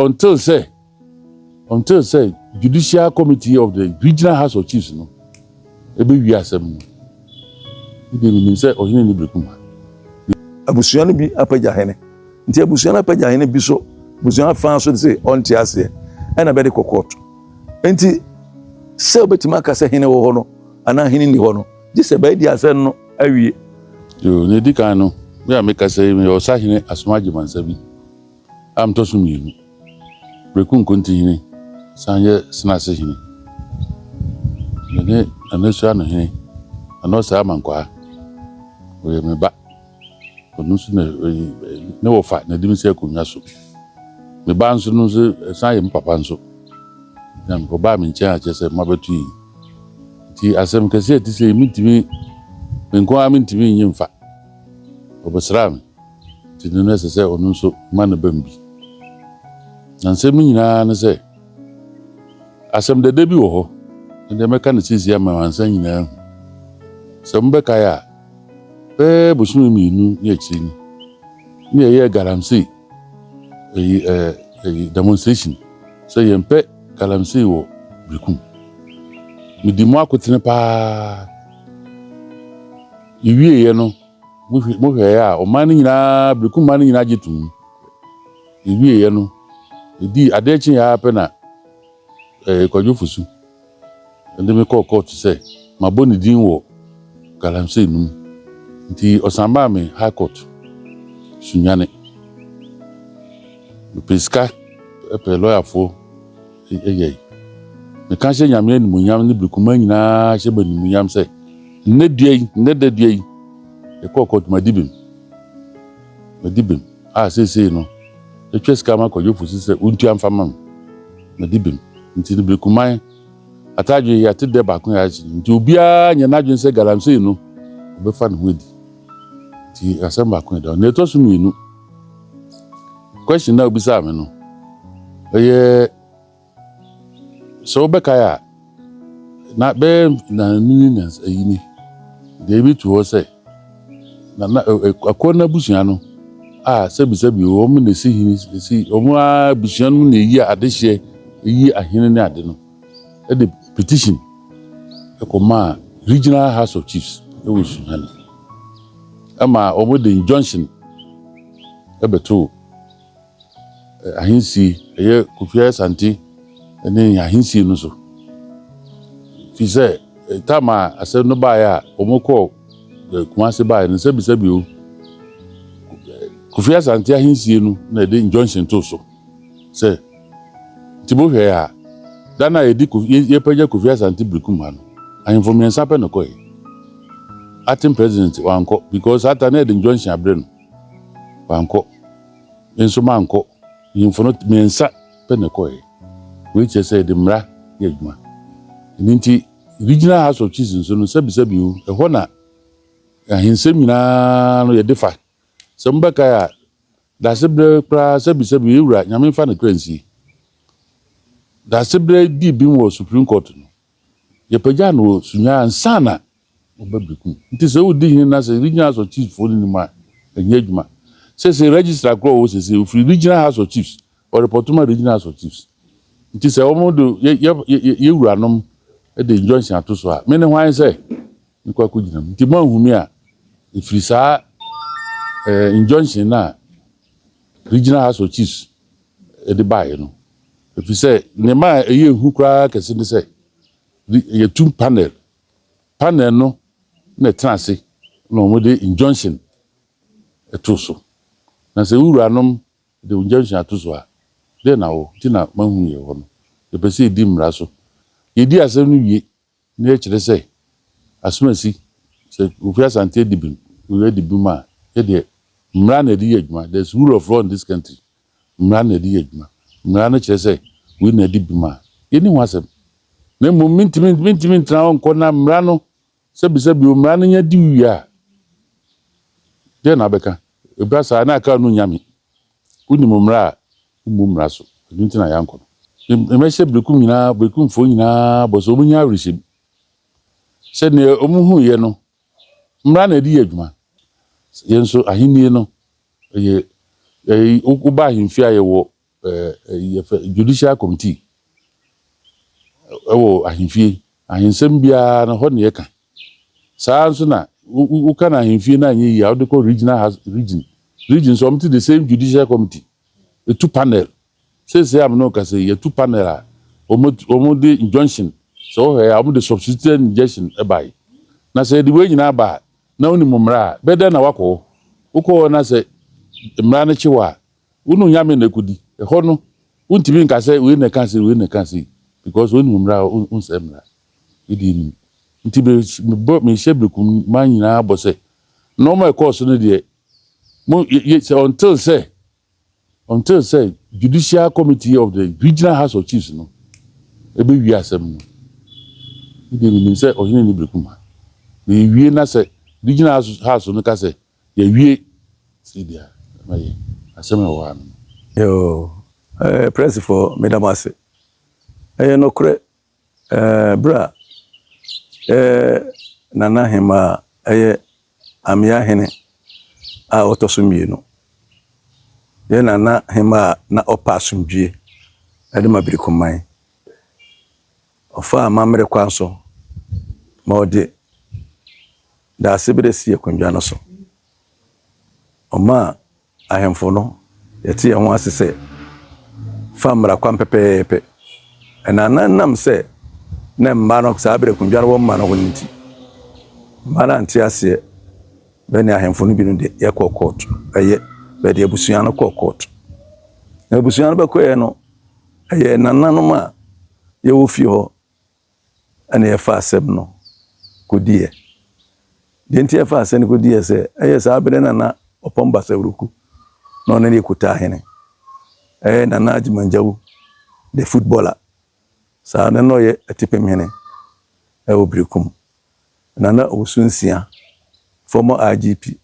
Until sɛ Judicial Committee of the Regional House of Chiefs no ɛbɛwie asɛm no, ɛdeɛ menim sɛ ɔhene ne Berekum ha. Abusua no bi apagya hene, nti abusua no apagya hene bi so, abusua afa so de sɛ ɔnte aseɛ, ɛna bɛde kɔ court. Nti sɛ wobɛtumi aka sɛ hene wɔ hɔ no anaa hene ni hɔ no, gye sɛ bɛadi asɛm no awie. Yo, ne di kan no, me a meka sɛ meyɛ Ɔsahene Asoma Agyemansa bi a metɔ so mmienu, Berekum Nkontihene, san yɛ Senase hene, mene Nanasua no hene Nana Ɔsɛe Amankwaa. Ɔyɛ me ba, ɔno nso na ne wɔfa na ɛde me si akonnwa so. Me ba nso no nso san yɛ me papa nso na ɔbaa me nkyɛn a kyerɛ sɛ mabɛto yi. Nti asɛm kɛseɛ a ɛte sɛ yi, mentumi me nko ara, mentumi nyi mfa. Ɔbɛsraa me, nti no ɛsɛ sɛ ɔno nso ma ne bam bi. Na nsɛm no nyinaa ne sɛ asɛm dada bi wɔ hɔ, ɛnna mɛka no seesei ama amansan nyinaa hu. Sɛ mobɛkae a, bɛɛ bosome 2 ne akyire ni ne yɛyɛ galamsey ɛyi ɛɛ ɛyi demonstration sɛ yɛmpɛ galamsey wɔ Berekum. Medi mu akotene paa. Yɛwieɛ no, mohwɛeɛ a, ɔman no nyinaa, Berekum man no nyinaa gye tom. Yɛwieɛ no, ɛdi adeɛ kye yɛ ara pɛ na Kwadwo Fosu ɛde me kɔɔ court sɛ mabɔ ne din wɔ galamsey no mu, nti ɔsan baa me High Court Sunyane. Mepɛ sika, ɛpɛ lɔyafoɔ ɛyɛ. Meka hyɛ Nyame animuonyam ne Birikuma nyinaa hyɛ bɛ animuonyam sɛ nnɛ dua yi, nnɛ da dua yi, yɛkɔɔ court, madi bem, madi bem a seesei no ɛtwa sika ma Kwadwo Fosu sɛ wontua mfa ma me. Madi bem, nti no Birikuman atadwe yɛate dɛ baako yɛ akyi, nti obiara nyɛ n'adwene sɛ galamsey no ɔbɛfa ne ho adi. Nti asɛm baako yɛ da. Na ɛtɔ so mmienu, question na obisaa me no, ɛyɛ sɛ wobɛkae a, na bɛyɛ nanu ne nansa yi ni deɛ ebi to hɔ sɛ na akɔ n'abusua no a sɛbisɛbi wɔn na esi hene, esi wɔn a abusua no na eyi adehyeɛ, eyi ahene ne ade no, ɛde petition ɛkɔmaa Regional House of Chiefs ɛwɔ Sunyani, ɛma wɔn de injunction ɛbɛto ahensie, ɛyɛ Kofi Asante ne ahensie no so, fi sɛ tam a asɛm no baeɛ a wɔn kɔɔ Kumase baeɛ no, sɛbisɛbi o, Kofi Asante ahensie no na ɛde injunction to so sɛ. Nti mohwɛ a, da no a yɛde yɛpagya Kofi Asante Berekum ha no, ahemfo mmiɛnsa pɛ na kɔɛ. Acting president wankɔ because saa ta na yɛde injunction abrɛ no, wankɔ. Nso mankɔ. Ahemfo no mmiɛnsa pɛ na kɔɛ. Wei kyerɛ sɛ yɛde mmara yɛ adwuma. Ɛno nti Regional House of Chiefs nso no, sɛbisɛbi o, ɛhɔ na ahensɛm nyinaa no yɛde fa. Sɛ mobɛkae a, dase berɛ koraa, sɛbisɛbi, ewura Nyame mfa ne kra nsie, dase berɛ dii bim wɔ Supreme Court no, yɛpagyaa no wɔ Sunya ansa na ɔba Berekum. Nti sɛ wodi hene na sɛ Regional House of Chiefs foɔ no nim a, ɛnyɛ adwuma. Sɛ registrar korɔ wɔ sɛ ofiri Regional House of Chiefs, ɔrepɔto ma Regional House of Chiefs. Nti sɛ wɔn de yɛ yɛ yɛ wuranom de injunction ato so a, me ne hwan sɛ nkɔ akɔgyina mu? Nti mo anhu a, ɛfiri saa injunction na Regional House of Chiefs de baeɛ no, ɛfiri sɛ nneɛma a ɛyɛ ehu koraa kɛse ne sɛ yɛtum panel no na ɛtena ase na wɔn de injunction ɛto so. Na sɛ wuranom de injunction ato so a, dɛn na wɔ nti na mahu yɛ hɔ no? Yɛpɛ sɛ yɛdi mmara so. Yɛdi asɛm no wie na yɛkyerɛ sɛ asomasi sɛ Kofi Asante adi bim, oyɛ adi bim a, yɛdeɛ mmara na yɛde yɛ adwuma. There is rule of law in this country. Mmara na yɛde yɛ adwuma. Mmara no kyerɛ sɛ wei na adi bim a, yɛni ho asɛm. Na mmom mentumi ntena hɔ nkɔ na mmara no, sɛbisɛbi o, mmara no nya di wie a, deɛ na abɛka ebira saa na aka no nyame. Wonim mmara a wommu mmara so, ɛno nti na yɛankɔ no. Mmɛhyɛ Berekum nyinaa, Berekumfoɔ nyinaa bɔ sɛ wɔnya awerɛhyɛm sɛ nea wɔn huiɛ no, mmara na yɛde yɛ adwuma. Yɛn nso ahennie no ɛyɛ woba ahemfie a, yɛwɔ Yɛfɛ judicial committee ɛwɔ ahemfie. Ahensɛm biara no, hɔ ne yɛka. Saa nso na woka no ahemfie no anyɛ yie a, wode kɔ regional house, region nso ɔmo te the same judicial committee etu panel. Seesei a mo ne kasa yi, yɛtu panel a wɔn de injunction sɛ wɔhwɛ a, wɔn de substituted injunction ɛbae. Na sɛ yɛde wei nyinaa ba a, na wonim mmara a bɛdɛn na wakɔ hɔ, wokɔ hɔ na sɛ mmara no kye wɔ a, wone Nyame na ɛkɔdi ɛhɔ no. Wontumi nka sɛ wei na ɛka sɛ wei na ɛka sɛ, because wonim mmara a wonsɛ mmara ɛdi nim. Nti mebɔ mehyɛ Berekum man nyinaa bɔ sɛ nneɛma ɛkɔɔ so no deɛ, mo yɛ sɛ until sɛ judicial committee of the Regional House of Chiefs no ɛbɛwie asɛm no ɛdeɛ, menim sɛ ɔhene ne Berekum ha na yɛwie, na sɛ regional house no ka sɛ yɛwie sɛ deɛ ɛma asɛm a ɛwɔ ha no. Yoo, prɛsifoɔ, meda mo ase. Ɛyɛ nokorɛ, berɛ a Nana Hema a ɛyɛ Amea hene a ɔtɔ so mmienu, yɛ Nana Hema a na ɔpɛ asomdwie ɛde ma Birikuman, ɔfaa amammerɛ kwan so ma ɔde Daasebere si akonnwa no so. Ɔmaa ahemfo no yɛte yɛn ho ase sɛ fa mmara kwan pɛpɛɛpɛ. Ɛna nam sɛ na mmaa no saa berɛ akonnwa no wɔ mma no hɔ no nti, mmaa no ante aseɛ. Bɛne ahemfo no bi no de yɛkɔɔ court, ɛyɛ bɛde abusua no kɔɔ court. Na abusua no bɛkɔɛ no, ɛyɛ nananom a yɛwɔ fie hɔ ɛna yɛfa asɛm no kɔdiɛ. Deɛ nti yɛfa asɛm no kɔdiɛ sɛ ɛyɛ saa berɛ Nana Ɔpɔn Basawuruku na ɔno ne yɛkuta ahene, ɛyɛ Nana Agyemangyawu the footballer, saa no na ɔyɛ Atipem hene ɛwɔ Berekum, Nana Owusu Nsia, former IGP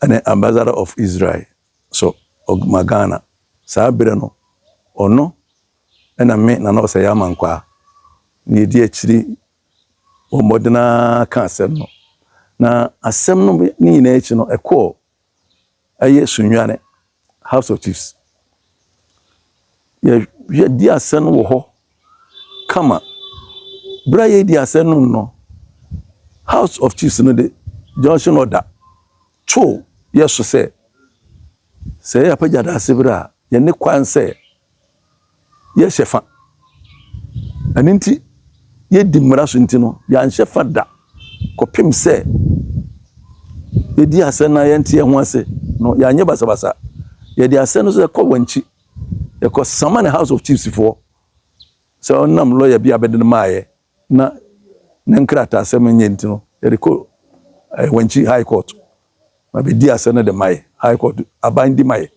ɛne ambassador of Israel so ɔma Ghana saa berɛ no, ɔno ɛna me Nana Ɔsɛyɛ Amankwaa na yɛdi akyiri wɔ mmɔden ka asɛm no. Na asɛm no ne nyinaa akyi no, ɛkɔɔ ɛyɛ Sunyani House of Chiefs. Yɛdi asɛm no wɔ hɔ kama. Berɛ a yɛdi asɛm no, House of Chiefs no de junction order to yɛ so sɛ yɛ apagya Daasebere a, yɛne kwan sɛ yɛhyɛ fa. Ɛno nti yɛdi mmara so nti no, yɛanhyɛ fa da kɔpem sɛ yɛdi asɛm na yɛnte yɛn ho ase no. Yɛanyɛ basabasa. Yɛde asɛm no so yɛkɔ wɔn akyi, yɛkɔ sama ne House of Chiefs foɔ sɛ ɔnam lawyer bi a bɛde no maayɛ na ne nkrataa asɛm nyɛ nti no, yɛde kɔ wɔn akyi High Court ma bɛdi asɛm no de maayɛ. High Court aban di maayɛ,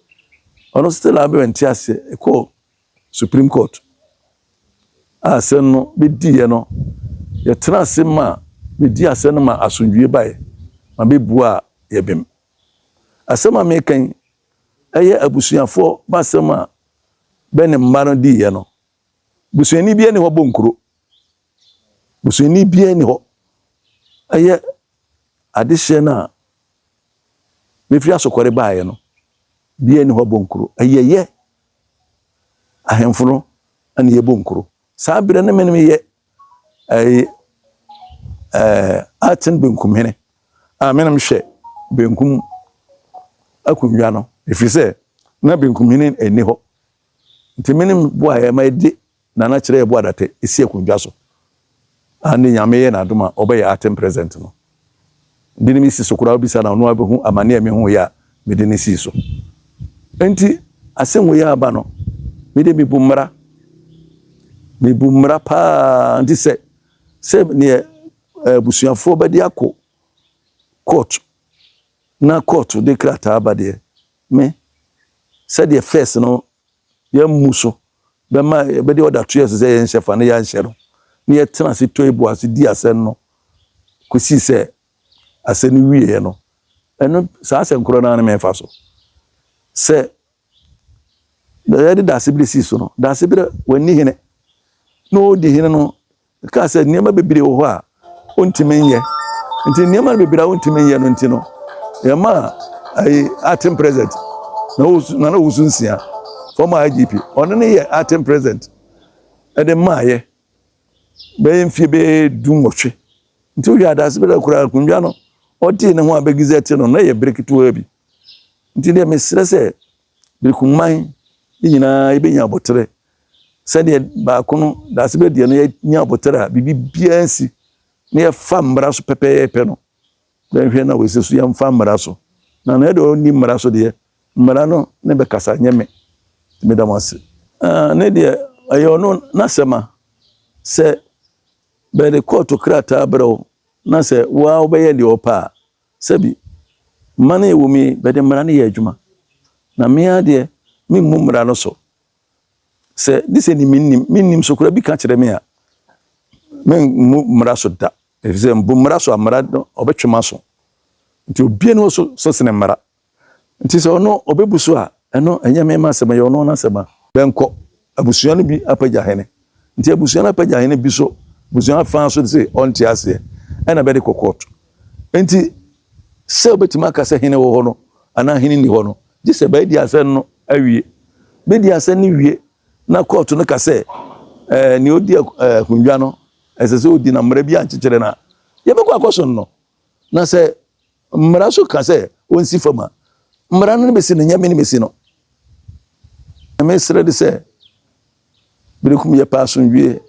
ɔno still a bɛbɛnte aseɛ, ɛkɔɔ Supreme Court a asɛm no bɛdiiɛ no, yɛtena ase ma bɛdi asɛm no ma asomdwie baeɛ ma bɛbua a yɛbɛm. Asɛm a meka yi, ɛyɛ abusuafoɔ basɛm a bɛ ne mma no diiɛ no. Busuani biara ni hɔ bɔ nkuro, busuani biara ni hɔ. Ɛyɛ adehyeɛ no a mefiri Asokɔre baeɛ no, biara ni hɔ bɔ nkuro. Ɛyɛ yɛ ahemfo no ɛna yɛbɔ nkuro. Saa berɛ no, me no meyɛ ɛyɛ aten benkumhene a menom hwɛ benkum akonnwa no, ɛfiri sɛ na benkumhene ɛni hɔ. Nti menem boaeɛ ma yɛde Nana kyerɛ yɛ boadatɛ ɛsi akonnwa so a ne Nyame yɛ n'adom a ɔbɛyɛ acting president no de ne si so koraa. Wobisa na ɔno abɛhu amane a mehu yɛ a mede ne sii so. Nti asɛm wei aba no, mede mebu mmara, mebu mmara paa. Nti sɛ neɛ abusuafoɔ bɛde akɔ court na court de krataa ba deɛ, me sɛdeɛ first no yɛmmu so bɛma yɛbɛde ɔda to yɛ so sɛ yɛnhyɛ fa no, yɛanhyɛ no na yɛtena ase tɔ ebu ase di asɛm no kɔsii sɛ asɛm no wieɛ no. Ɛno saa asɛm korɔ no ara no mɛmfa so sɛ yɛde Daasebere sii so no. Daasebere wanni hene na ɔdi hene no kaa sɛ nneɛma bebree wɔ hɔ a ɔntumi nyɛ. Nti nneɛma bebree a ɔntumi nyɛ no nti no, yɛma ayi acting president. Na Owusu, Nana Owusu Nsia, former IGP, ɔno ne yɛ acting president ɛde maayɛ bɛyɛ mfie bɛyɛ 18. Nti wohwɛ adaase bɛda koraa akonnwa no ɔtee ne ho a bɛgizɛte no na yɛ bere ketewa bi. Nti deɛ mesrɛ sɛ Berekumman yɛn nyinaa yɛbɛnya aboterɛ sɛdeɛ baako no daase bɛ deɛ no yɛnya aboterɛ a biribi biara nsi na yɛfa mmara so pɛpɛɛpɛ no bɛnhwɛ na wɔsi so yɛmfa mmara so na na ɛde ɔnni mmara so deɛ mmara no ne bɛkasa nyɛ me meda mo ase. Ah, ne deɛ ɛyɛ ɔno n'asɛm a sɛ bɛde kɔɔto krataa brɛ wo na sɛ woa wobɛyɛ deɛ ɔpɛ a Sɛbi, mma no ɛwɔ mu yi, bɛde mmara no yɛ adwuma. Na me ara deɛ, memmu mmara no so. Sɛ, de sɛ ni mennim, mennim so koraa bi ka kyerɛ me a, memmu mmara so da. Ɛfiri sɛ, mbu mmara so a, mmara no, ɔbɛtwe m'aso. Nti obia ni hɔ so, so sene mmara. Nti sɛ ɔno ɔbɛbu so a, ɛno ɛnyɛ me m'asɛm, ɛyɛ ɔno n'asɛm a. Bɛnkɔ. Abusua no bi apagya hene. Nti abusua no apagya hene bi so, abusua afã so se ɔnte aseɛ, ɛna bɛde kɔ kɔɔto. Nti sɛ wobɛtumi aka sɛ hene wɔ hɔ no anaa hene nni hɔ no, gye sɛ bɛadi asɛm no awie. Bɛdi asɛm no wie na kɔɔto no ka sɛ ɛɛ nea ɔdi akonnwa no, ɛsɛ sɛ ɔdi na mmara bi ankyekyere no a, yɛbɛkɔ akɔso no. Na sɛ mmara nso ka sɛ ɔnsi fam a, mmara no ne bɛsi no, nyɛ me ne mɛsi no. Mesrɛ de sɛ, berekum yɛpɛ asomdwie.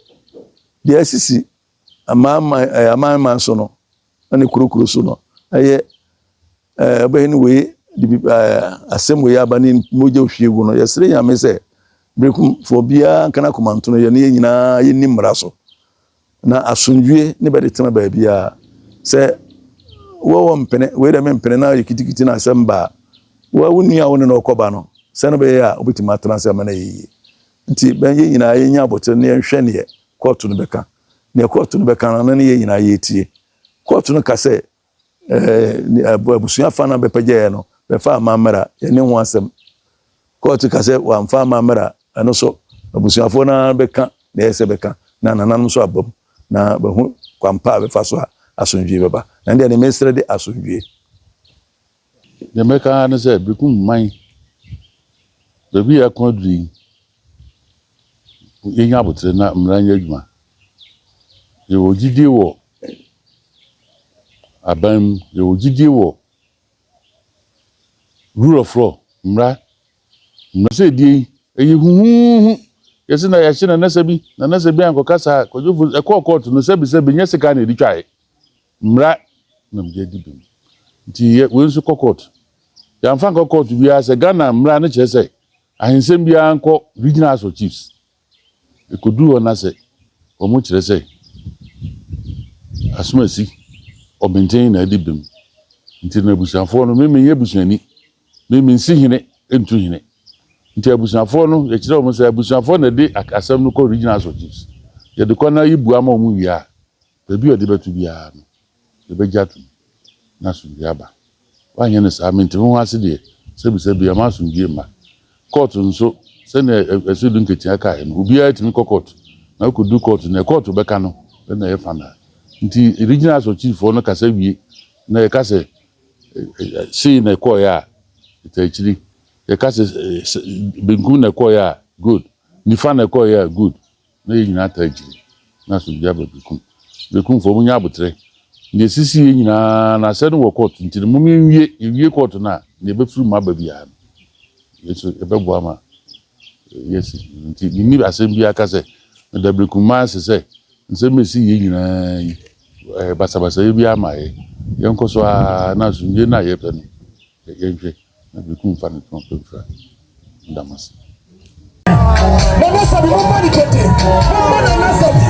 Deɛ asisi amanaman ɛɛ amanaman so no ne kurokuro so no, ɛyɛ ɛɛ wobɛhwɛ ne wei de bi ɛɛ asɛm wei aba ne mogya ohwie gu no. Yɛsrɛ Nyame sɛ berekumfoɔ biara nka n'akoma nto no yɛne yɛn nyinaa yɛnni mmara so. Na asomdwie ne bɛde tena baabiara. Sɛ wɔwɔ mpene, wei dɛ mempene na yɛ kitikiti na asɛm ba a, wo wo nua a wo ne no ɔkɔba no, sɛ no bɛyɛ a wobɛtumi atena ase ama no ayɛ yie. Nti bɛn yɛn nyinaa yɛnya abotire na yɛnhwɛ neɛ kɔɔto no bɛka. Neɛ kɔɔto no bɛka no, no ne yɛn nyinaa yɛtie. Kɔɔto no ka sɛ ɛɛ abusua fa no bɛpɛgyaeɛ no bɛfa amammerɛ a, yɛne ho asɛm. Kɔɔto ka sɛ wɔamfa amammerɛ a, ɛno nso abusuafoɔ no ara bɛka deɛ ɛsɛ sɛ bɛka, na nananom nso aba mu na bɛhu kwan pa a bɛfa so a asomdwoeɛ bɛba. Na ɛndeɛ deɛ mesrɛ de asomdwoeɛ. Deɛ mɛka ara ne sɛ, Berekum man, baabi a yɛako aduru yi, yɛnya aboterɛ na mmara nyɛ adwuma. Yɛwɔ gyidie wɔ aban mu, yɛwɔ gyidie wɔ Rule of law, mmara, mmara sɛ ɛdie yi, ɛyɛ huhuuhu. Yɛse na yɛahye nanasa bi, nanasa bi ankɔka saa, Kwadwo ɛkɔɔ kɔɔto no sɛbisɛbi nyɛ sekan na ɛde twaeɛ. Mmara na mede adi bem. Nti yɛ wei nso kɔ kɔɔto. Yɛamfa ankɔ kɔɔto biara sɛ Ghana mmara no kyerɛ sɛ ahensɛm biara nkɔ Regional House of Chiefs. Ɛkɔduru hɔ na sɛ wɔkyerɛ sɛ Asomasi Ɔbenten na adi bem nti no abusuafoɔ no, me menyɛ busuani, me mensi hene ntu hene. Nti abusuafoɔ no yɛkyerɛ wɔn sɛ abusuafoɔ na ɛde asɛm no kɔ Regional House of Chiefs. Yɛde kɔ na yɛbua ma wɔn wie a, baabi a ɔde bɛto biara no, yɛbɛgye atom na asomdwoeɛ aba. Woanyɛ no saa, mente me ho ase deɛ, sɛbisɛbi, ɛmma asomdwoeɛ mma. Kɔɔto nso, sɛdeɛ Ɛsɛdu Nketia kaeɛ no, obiara tumi kɔ kɔɔto, na wokɔduru kɔɔto, deɛ kɔɔto bɛka no na ɛyɛ final. Nti Regional House of Chiefs-foɔ no kasa wie na yɛka sɛ sei na ɛkɔeɛ a, ɛtaa akyiri. Yɛka sɛ benkum na ɛkɔeɛ a, good. Nifa na ɛkɔeɛ a, good. Na yɛn nyinaa taa akyiri na asomdwoe aba Berekum. Berekumfoɔ, monyɛ aboterɛ. Deɛ ɛsisiiɛ nyinaa no, asɛm no wɔ kɔɔto nti no, mom yɛnwie. Yɛwie kɔɔto no a, deɛ ɛbɛfiri mu aba biara no, yɛn nso yɛbɛboa ma yɛasi. Nti menni asɛm biara ka sɛ meda Berekumman ase sɛ nsɛm a ɛsiiɛ nyinaa yi, basabasayɛ biara mmaeɛ. Yɛnkɔ so ara na asomdwoe no a yɛpɛ no, yɛnhwɛ. Na Berekum mfa ne ntoma pa mfira. Meda mo ase. Nana Sabi, momma ne kete. Momma Nana Sabi.